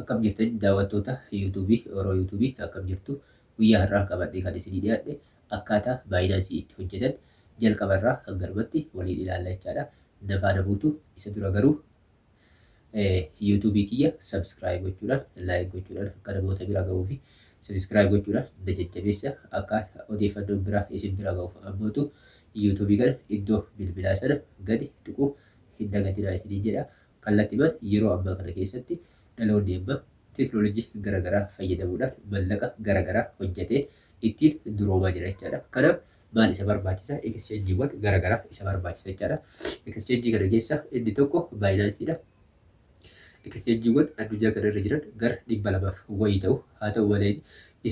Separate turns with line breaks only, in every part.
Akkam jirtan daawwattoota yuutuubii Oro yuutuubii akkam jirtu? Guyyaa har'aa qabadhee kan isinii dhiyaadhe akkaataa Binance itti hojjetan jalqabarraa hanga dhumatti waliin ilaalla jechaadha. Na faana buutu. Isa dura garuu yuutuubii kiyya subscribe gochuudhaan, like gochuudhaan akka namoota bira ga'uu fi subscribe gochuudhaan na jajjabeessa. Akka odeeffannoon biraa isin bira ga'uuf ammootu yuutuubii kana iddoo bilbilaa sana gadi tuquu hin dagatinaa isiniin jedha. Kallattimaan yeroo ammaa kana keessatti dhaloonni ammaa teeknooloojii gara garaa fayyadamuudhaan mallaqa gara garaa hojjetee ittiin duroomaa jira jechaadha. Kanaaf maal isa barbaachisa? Ekscheenjiiwwan gara garaa isa barbaachisa jechaadha. Ekscheenjii kana keessaa inni tokko Baayinaansiidha. Ekscheenjiiwwan addunyaa kana irra jiran gara 200f wayii ta'u. Haa ta'u malee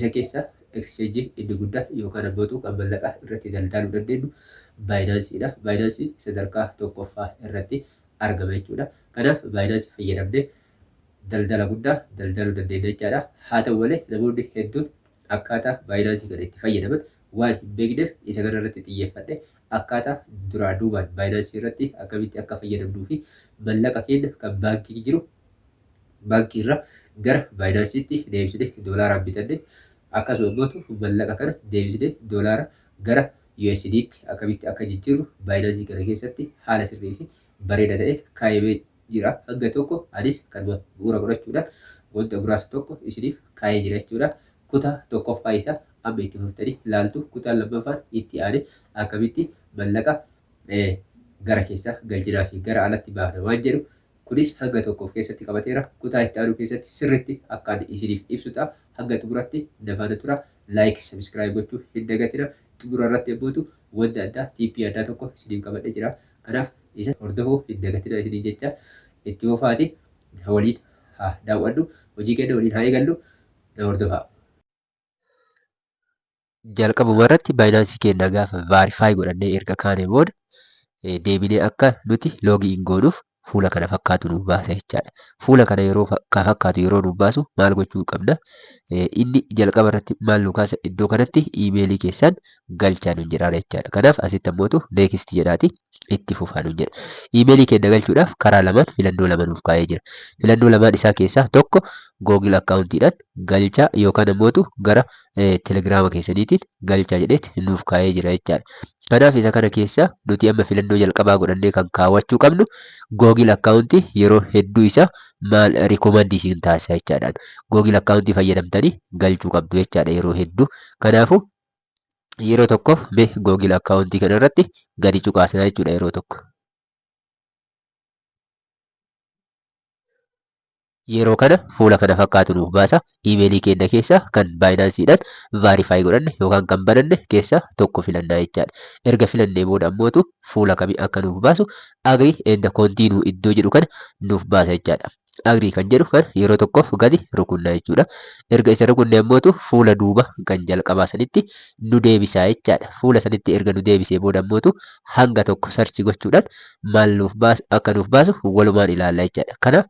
isa keessaa ekscheenjiin inni guddaa yookaan ammootu kan mallaqa irratti daldaaluu dandeenyu Baayinaansiidha. Baayinaansiin sadarkaa tokkoffaa irratti argama jechuudha. Kanaaf Binance fayyadamnee daldala guddaa daldaluu dandeenya jechaadha. Haa ta'u malee namoonni hedduun akkaataa Binance kana itti fayyadaman waan hin beekneef isa kana irratti xiyyeeffadhe akkaataa duraa duubaan Binance irratti akkamitti akka fayyadamnuu fi mallaqa keenya kan baankii jiru baankii irraa gara Binance'tti deebisnee doolaaraan bitanne, akkasuma immoo mallaqa kana deebisnee doolaara gara USD'tti akkamitti akka jijjiirru Binance kana keessatti haala sirrii fi bareeda ta'e kaayamee jira. Hanga tokko anis kanuma bu'uura godhachuudhaan wanta muraasa tokko isiniif kaayee jira jechuudha. Kutaa tokkoffaa isaa amma itti fuftanii laaltu. Kutaan lammaffaan itti aanee akkamitti mallaqa gara keessaa galchinaa fi gara alatti baafna waan jedhu kunis hanga tokko of keessatti qabateera. Kutaa itti aanu keessatti sirriitti akka ani isiniif ibsu ta'a. Hanga xumuratti na faana tura. Like, subscribe gochuu hin dagatina. Xumura irratti ammootu wanta addaa, tiippii addaa tokko isiniif qabadhe jira. Kanaaf isa hordofuu hin dagatina isiniin jecha itti fufaati waliin haa daawwannu. Hojii keenya waliin haa eegallu. Na hordofaa.
Jalqabuma irratti Binance keenya gaafa verify godhannee erga kaane booda deebinee akka nuti login goonuuf fuula kana fakkaatu nuuf baasa jechaadha. Fuula kana yeroo ka fakkaatu yeroo nuuf baasu maal gochuu qabna? Inni jalqaba irratti maal nu kaasa? Iddoo kanatti iimeelii keessan galchaa nuun jedhaa jechaadha. Kanaaf asitti ammootu next jedhaati itti fufaa nuun jedha. Iimeelii keenya galchuudhaaf karaa lamaan filannoo lama nuuf kaa'ee jira. Filannoo lamaan isaa keessaa tokko Google akkaawuntiidhaan galchaa yookaan ammootu gara telegiraama keessaniitiin galchaa jedheet nuuf kaa'ee jira jechaadha. Kanaaf isa kana keessa nuti amma filannoo jalqabaa godhannee kan kaawwachuu qabnu Google akkaawuntii yeroo hedduu isa maal rikoomandii isin taasisa jechaadha. Google akkaawuntii fayyadamtanii galchuu qabdu jechaadha yeroo hedduu. Kanaafuu yeroo tokkoof mee Google akkaawuntii kana irratti gadi cuqaasnaa jechuudha yeroo tokko. Yeroo kana fuula kana fakkaatu nuuf baasa. Iimeelii keenya keessa kan Binance'dhaan verify godhanne yookaan kan bananne keessa tokko filannaa jechaadha. Erga filannee booda ammootu fuula kamii akka nuuf baasu agree and continue iddoo jedhu kana nuuf baasa jechaadha. Agree kan jedhu kana yeroo tokkoof gadi rukunnaa jechuudha. Erga isa rukunne ammootu fuula duuba kan jalqabaa sanitti nu deebisaa jechaadha. Fuula sanitti erga nu deebisee booda ammootu hanga tokko search gochuudhaan maal nuuf baasu akka nuuf baasu walumaan ilaalla jechaadha. Kanaaf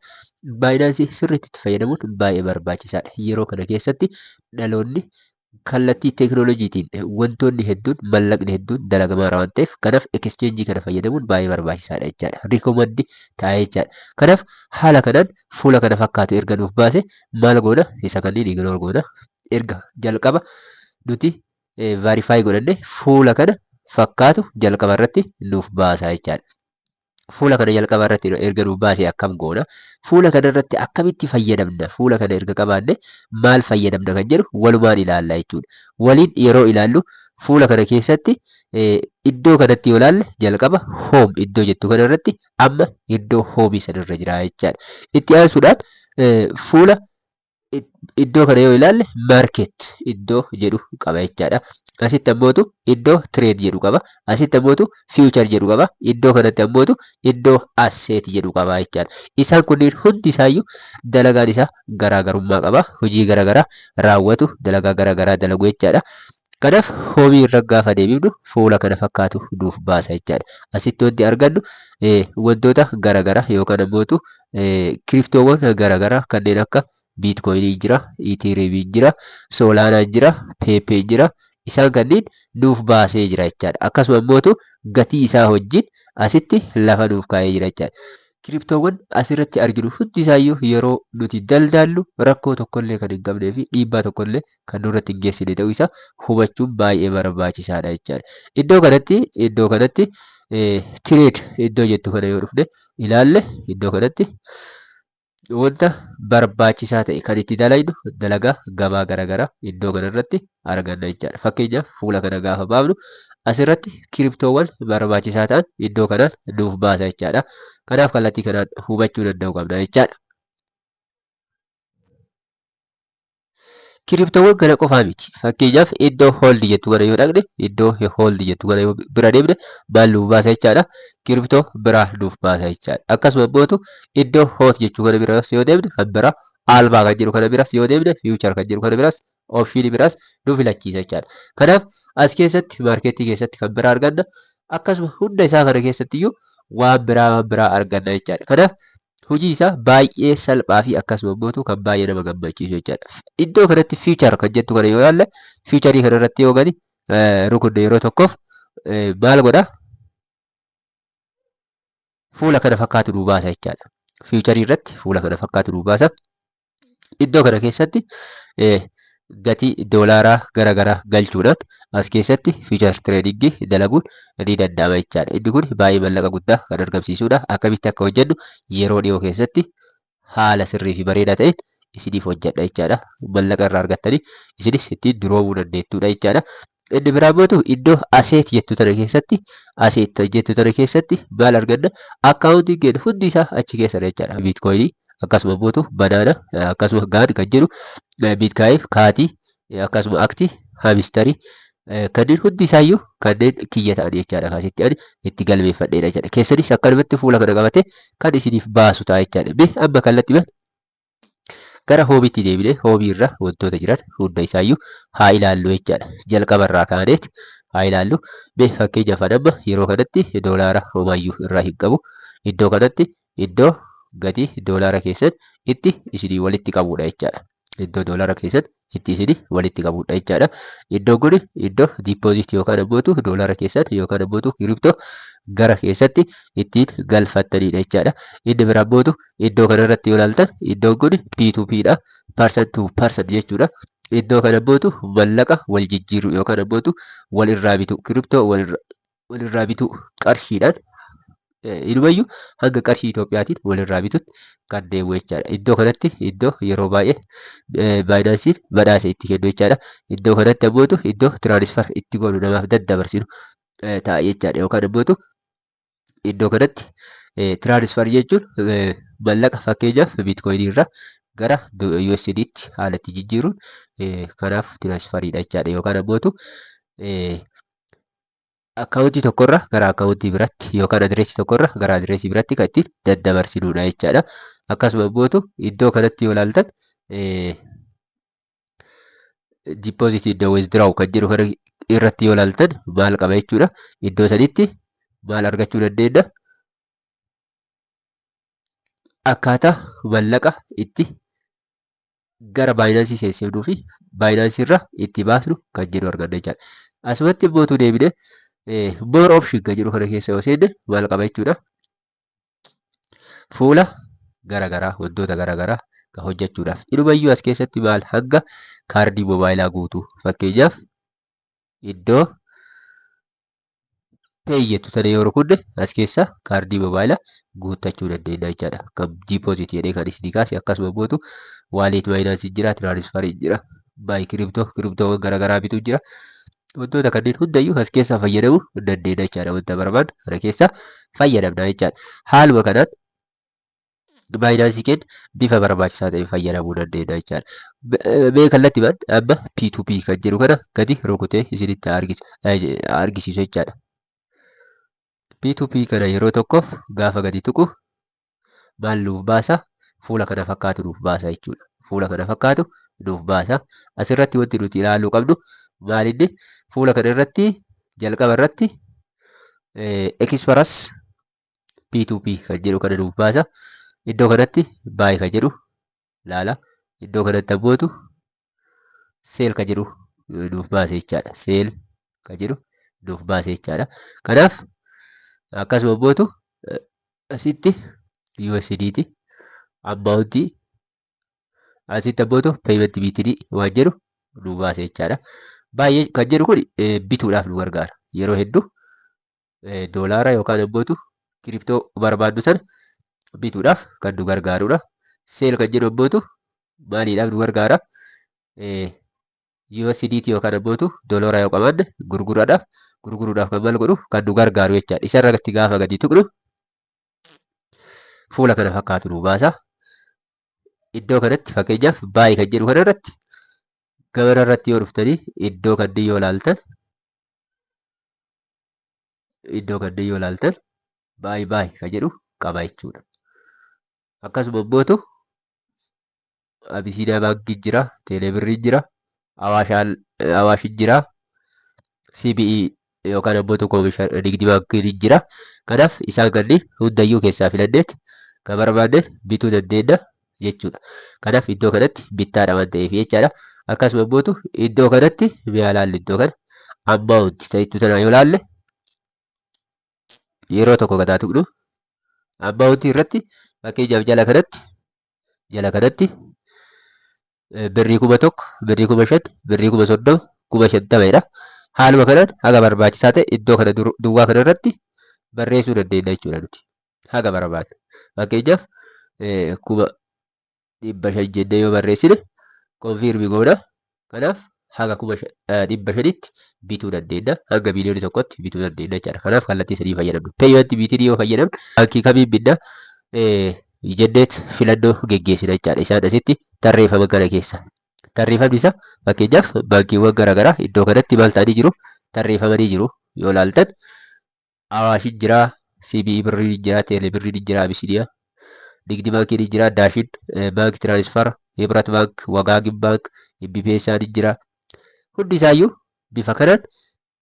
Binance sirriitti itti fayyadamuun baay'ee barbaachisaadha. Yeroo kana keessatti dhaloonni kallattii teekinooloojiitiin wantoonni hedduun mallaqni hedduun dalagamaa waan ta'eef kanaaf exchange kana fayyadamuun baay'ee barbaachisaadha jechaadha. Recommend ta'a jechaadha. Kanaaf haala kanaan fuula kana fakkaatu erga nuuf baase maal goona? Isa kanneen ignore goona. Erga jalqaba nuti verify godhanne fuula kana fakkaatu jalqaba irratti nuuf baasa jechaadha. Fuula kana jalqaba irratti erga nuuf baase akkam goona? Fuula kana irratti akkamitti fayyadamna? Fuula kana erga qabaanne maal fayyadamna kan jedhu walumaan ilaalla jechuudha. Waliin yeroo ilaallu fuula kana keessatti iddoo kanatti yoo ilaalle jalqaba home iddoo jettu kana irratti amma iddoo home sanirra jira jechaadha. Itti aansuudhaan fuula iddoo kana yoo ilaalle market iddoo jedhu qaba jechaadha. Asitti ammootu iddoo trade jedhu qaba. Asitti ammootu future jedhu qaba. Iddoo kanatti ammootu iddoo asset jedhu qaba jechaadha. Isaan kunneen hundi isaayyuu dalagaan isaa garaagarummaa qaba. Hojii garaagaraa raawwatu, dalagaa garaagaraa dalagu jechaadha. Kanaaf hoomii irra gaafa deebifnu fuula kana fakkaatu nuuf baasa jechaadha. Asitti wanti argannu wantoota garaagaraa yookaan ammootu kiriptoowwan garaagaraa kanneen akka biitkoyinii jira, iitireemiin jira, soolaanaan jira, peepeen jira. Isaan kanneen nuuf baasee jira jechaadha. Akkasuma ammootu gatii isaa wajjin asitti lafa nuuf kaa'ee jira jechaadha. Kiriptoowwan asirratti arginu hundi isaayyuu yeroo nuti daldaallu rakkoo tokkollee kan hin qabnee fi dhiibbaa tokkollee kan nurratti hin geessine ta'uu isaa hubachuun baay'ee barbaachisaadha jechaadha. Iddoo kanatti trade iddoo jettu kana yoo dhufne ilaalle, iddoo kanatti wanta barbaachisaa ta'e kan itti dalagnu, dalagaa gabaa garaagaraa iddoo kanarratti arganna jechaadha. Fakkeenyaaf, fuula kana gaafa baafnu asirratti kiriptoowwan barbaachisaa ta'an iddoo kanaan nuuf baasa jechaadha. Kanaaf kallattii kanaan hubachuu danda'uu qabna jechaadha. Kiriptoowwan kana qofaa miti. Fakkeenyaaf, iddoo hold jettu kana yoo dhaqne, iddoo hold jettu kana yoo bira deemne maal nuuf baasa jechaadha? Kiriptoo biraa nuuf baasa jechaadha. Akkasuma immoo iddoo hot jechuu kana biras yoo deemne kan biraa, alpha kan jedhu kana biras yoo deemne, future kan jedhu kana biras, optionii biraas nu filachiisa jechaadha. Kanaaf as keessatti marketii keessatti kan biraa arganna. Akkasuma hunda isaa kana keessatti iyyuu waan biraa waan biraa arganna jechaadha. Kanaaf hojii isaa baay'ee salphaa fi akkasuma immoo kan baay'ee nama gammachiisu jechaadha. Iddoo kanatti future kan jettu kana yoo ilaalle, futureii kana irratti yoo gadi rukunne yeroo tokkoof maal godha? Fuula kana fakkaatu nuu baasa jechaadha. Futureii irratti fuula kana fakkaatu nuu baasa. Iddoo kana keessatti gatii doolaaraa gara garaa galchuudhaan as keessatti future tradingii dalaguun ni danda'ama jechaadha. Inni kun baay'ee mallaqa guddaa kan argamsiisudha. Akkamitti akka hojjennu yeroo dhiyoo keessatti haala sirrii fi bareedaa ta'een isiniif hojjedha jechaadha. Mallaqa irraa argattanii isinis ittiin duroomuu dandeettudha jechaadha. Inni biraa immoo iddoo asset jettu tana keessatti, asset jettu tana keessatti maal arganna? Akkaawuntiin keenya hundi isaa achi keessadha jechaadha. Bitcoinii, akkasuma immoo banana, akkasuma gaan kan jedhu, Bitcoin, Catii, akkasuma aktii, Hamsterii, kanneen hundi isaayyuu kanneen kiyya ta'an jechaadha. Kaasitti ani itti galmeeffadheedha jechaadha. Keessanis akkanumatti fuula kana qabatee kan isiniif baasu ta'a jechaadha. Mee amma kallattii gara homeitti deebinee homeii irra wantoota jiran hunda isaayyuu haa ilaallu jechaadha. Jalqabarraa kaaneet haa ilaallu. Mee fakkeenyaaf amma yeroo kanatti doolaara homaayyuu irraa hin qabu. Iddoo kanatti iddoo gatii doolaara keessan itti isinii walitti qabudha jechaadha. Iddoo doolaara keessan itti isinii walitti qabudha jechaadha. Iddoon kun iddoo deposit yookaan ammoo doolaara keessan yookaan ammoo crypto gara keessatti ittiin galfattanidha jechaadha. Inni biraa ammoo iddoo kanarratti yoo ilaaltan iddoon kun P2P dha. Person to person jechuudha. Iddoo kana ammoo mallaqa wal jijjiiruu yookaan ammoo wal irraa bituu, crypto walirraa bituu, qarshiidhaan inumayyuu hanga qarshii Itoophiyaatiin walirraa bitutti kan deemu jechaadha. Iddoo kanatti iddoo yeroo baay'ee Binanceiin badhaasa itti kennu jechaadha. Iddoo kanatti ammoo iddoo transfer itti goonu, namaaf daddabarsinu ta'a jechaadha. Yookaan ammoo iddoo kanatti transfer jechuun mallaqa fakkeenyaaf Bitcoinii irraa gara USD'tti haala itti jijjiiruun kanaaf transferiidha jechaadha. Yookaan ammoo akkaawuntii tokkorra gara akkaawuntii biraatti yookaan adireesii tokkorra gara adireesii biraatti kan ittiin daddabarsinudha jechaadha. Akkasuma immoo iddoo kanatti yoo ilaaltan deposit iddoo withdraw kan jedhu kana irratti yoo ilaaltan maal qaba jechuudha? Iddoo sanitti maal argachuu dandeenya? Akkaataa mallaqa itti gara Binanceii seensifnuu fi Binanceii irra itti baasnu kan jedhu arganna jechaadha. Asumatti immoo deebine more option kan jedhu kana keessa yoo seenne maal qaba jechuudha? Fuula garaagaraa, wantoota garaagaraa kan hojjechuudhaaf. Inumayyuu as keessatti maal hanga kaardii moobaayilaa guutuu, fakkeenyaaf iddoo pay jettu tana yoo rukunne as keessa kaardii moobaayilaa guuttachuu dandeenya jechaadha. Kan deposit jedhee kan isinii kaase, akkasuma immoo wallet Binanceii jira, transferii jira, buy crypto, cryptowwan garaagaraa bituu jira. Wantoota kanneen hundayyuu as keessaa fayyadamuu dandeenya jechaadha. Wanta barbaanne kana keessaa fayyadamna jechaadha. Haaluma kanaan Binanceii keenya bifa barbaachisaa ta'een fayyadamuu dandeenya jechaadha. Mee kallattii amma P2P kan jedhu kana gadi rukutee isinitti argisiisu jechaadha. P2P kana yeroo tokkoof gaafa gadi tuqu maal nuuf baasa? Fuula kana fakkaatu nuuf baasa jechuudha. Fuula kana fakkaatu nuuf baasa. Asirratti wanti nuti ilaaluu qabnu maalinni? Fuula kana irratti jalqaba irratti Express P2P kan jedhu kana nuuf baasa. Iddoo kanatti buy kan jedhu laala. Iddoo kanatti ammootu sell kan jedhu nuuf baase jechaadha. Sell kan jedhu nuuf baase jechaadha. Kanaaf akkasuma ammootu asitti USDT amount asitti ammootu payment method waan jedhu nu baase jechaadha. Buy kan jedhu kun bituudhaaf nu gargaara. Yeroo hedduu doolaara yookaan ammootu crypto barbaadnu sana bituudhaaf kan nu gargaarudha. Sell kan jedhu ammootu maaliidhaaf nu gargaara? USDT yookaan ammootu doolaara yoo qabaanne gurguruudhaaf kan maal godhu, kan nu gargaaru jechaadha. Isa irratti gaafa gadi tuqnu fuula kana fakkaatu nu baasa. Iddoo kanatti fakkeenyaaf buy kan jedhu kana irratti, gamana irratti yoo dhuftanii iddoo kanneen yoo ilaaltan, iddoo kanneen yoo ilaaltan, buy buy kan jedhu qaba jechuudha. Akkasuma ammootu Abisiiniyaa Baankiin jira, Teeleebirriin jira, Awaashin jira, CBE yookaan ammootu Nigdi Baankiin jira. Kanaaf isaan kanneen hundayyuu keessaa filanneet kan barbaanne bituu dandeenya jechuudha. Kanaaf iddoo kanatti bittaadha waan ta'eef jechaadha. Akkasuma ammootu iddoo kanatti mi'a ilaalle, iddoo kana amount ta'ettu tana yoo ilaalle, yeroo tokko gataa tuqnu amount irratti fakkeenyaaf jala kanatti birrii 1000, birrii 5000, birrii 30,000, 50,000dha. Haaluma kanaan haga barbaachisaa ta'e iddoo kana duwwaa kana irratti barreessuu dandeenya jechuudha nuti. Haga barbaadne. Fakkeenyaaf 500,000 jennee yoo barreessine, confirm goona. Kanaaf haga 500,000tti bituu dandeenya. Hanga 1,000,000tti bituu dandeenya jechaadha. Kanaaf kallattii sadii fayyadamnu. Payment method yoo fayyadamnu, baankii kamiin binna jenneet filannoo geggeessina jechaadha. Isaan asitti tarreeffaman kana keessa. Tarreeffamni isaa fakkeenyaaf baankiiwwan garaagaraa iddoo kanatti maal ta'anii jiru? Tarreeffamanii jiru. Yoo ilaaltan Awaashin jira, CBE Birriin jira, Teelee Birriin jira, Abisiiniyaa, Nigdi Baankiin jira, Daashin Bank Transfer, Hibrat Bank, Wagaagin Bank, M-Pesaan jira. Hundi isaayyuu bifa kanaan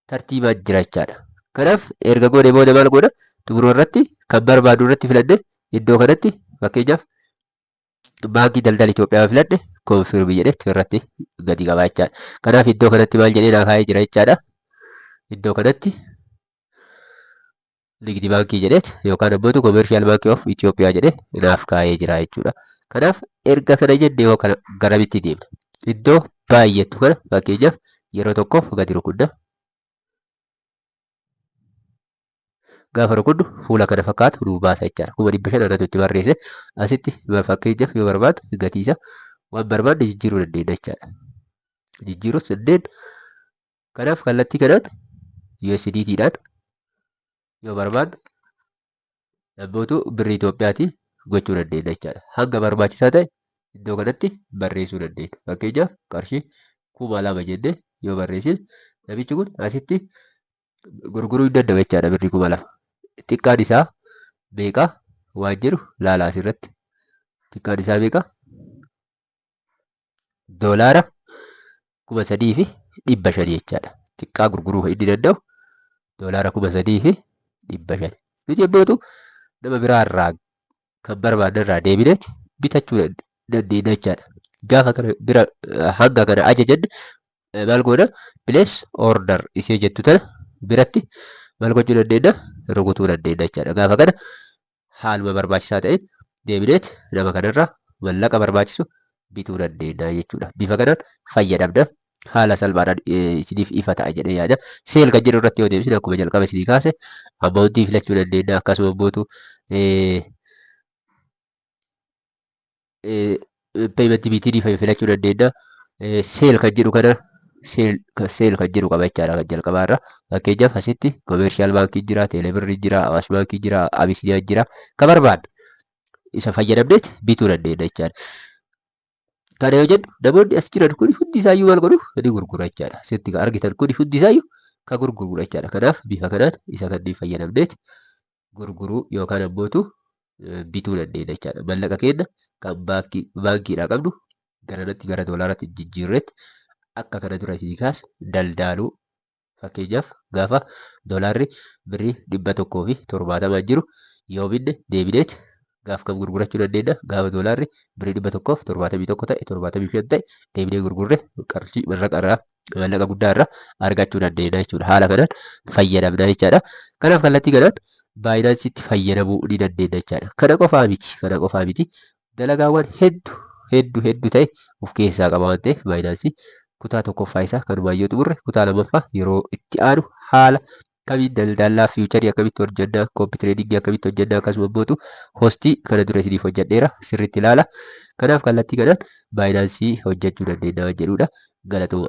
tartiibaan jira jechaadha. Kanaaf erga goone booda maal goona? Xumura irratti kan barbaadu irratti filanne, iddoo kanatti fakkeenyaaf Baankii Daldala Itoophiyaa filadhe, confirm jedhee irratti gadi qabaa jechaadha. Kanaaf iddoo kanatti maal jedhee naa kaa'ee jira jechaadha. Iddoo kanatti Nigdi Baankii jedheet yookaan ammoo Commercial Bank of Ethiopia jedhee naaf kaa'ee jira jechuudha. Kanaaf erga kana jennee yoo kana garamitti deemna? Iddoo baay'attu kana fakkeenyaaf yeroo tokkoof gadi rukunna. Gaafa rukunnu fuula kana fakkaatu nuu baasa jechaadha. 500,000 anatu itti barreesse. Asitti fakkeenyaaf yoo barbaadne gatiisa waan barbaadne jijjiiruu dandeenya jechaadha. Jijjiiruus dandeenya. Kanaaf kallattii kanaan USDT dhaan yoo barbaadne nammootu birrii Itoophiyaatiin gochuu dandeenya jechaadha. Hanga barbaachisaa ta'e iddoo kanatti barreessuu dandeenya. Fakkeenyaaf qarshii 2000 jennee yoo barreessine, namichi kun asitti gurguruu hin danda'u jechaadha birrii 2000. Xiqqaan isaa meeqa waan jedhu laala asirratti. Xiqqaan isaa meeqa? Doolaara 3,500 jechaadha. Xiqqaa gurguruu kan inni danda'u doolaara 3,500. Nuti abbootu nama biraa irraa kan barbaadne irraa deebineeti bitachuu dandeenya jechaadha. Gaafa kana bira hanga kana ajajanne maal goona? Place order ishee jettu tana biratti maal gochuu dandeenya? Rukutuu dandeenya jechaadha. Gaafa kana haaluma barbaachisaa ta'een deebineet nama kanarraa mallaqa barbaachisu bituu dandeenya jechuudha. Bifa kanaan fayyadamna. Haala salphaadhaan isiniif ifa ta'a jedhee yaada. Sell kan jedhu irratti yoo deebisne, akkuma jalqaba isinii kaase amount filachuu dandeenya, akkasuma immoo payment method filachuu dandeenya. Sell kan jedhu kana, sell kan jedhu qaba jechaadha kan jalqabaa irra. Fakkeenyaaf asitti Commercial Baankiin jira, Teelebirriin jira, Awaash Baankiin jira, Abisiiniyaan jira. Kan barbaadne isa fayyadamneet bituu dandeenya jechaadha. Kana yoo jennu, namoonni as jiran kun hundi isaayyuu maal godhu? Ni gurgura jechaadha. Asitti kan argitan kun hundi isaayyuu kan gurgurudha jechaadha. Kanaaf bifa kanaan isa kanneen fayyadamneet gurguruu yookaan ammootu bituu dandeenya jechaadha. Mallaqa keenya kan baankiidhaa qabnu garanatti gara doolaaraatti jijjiirreetti akka kana dura isinii kaase daldaaluu. Fakkeenyaaf gaafa doolaarri birrii 170 jiru yoo binne, deebineet gaaf kam gurgurachuu dandeenya? Gaafa doolaarri birrii 171 ta'e, 75 ta'e, deebinee gurgurre qarshii mallaqa irraa mallaqa guddaa irraa argachuu dandeenya jechuudha. Haala kanaan fayyadamna jechaadha. Kanaaf kallattii kanaan Binancetti fayyadamuu ni dandeenya jechaadha. Kana qofaa miti. Kana qofaa miti. Dalagaawwan hedduu hedduu hedduu ta'e of keessaa qaba waan ta'eef, Binance kutaa tokkoffaa isaa kanumaan yoo xumurre, kutaa lammaffaa yeroo itti aanu haala kamiin daldalaa future akkamitti hojjannaa, copy trading akkamitti hojjannaa, akkasuma immoo hostii kana dura isiniif hojjedheera, sirriitti ilaala. Kanaaf kallattii kanaan Binance hojjechuu dandeenya waan jedhudha. Galatooma.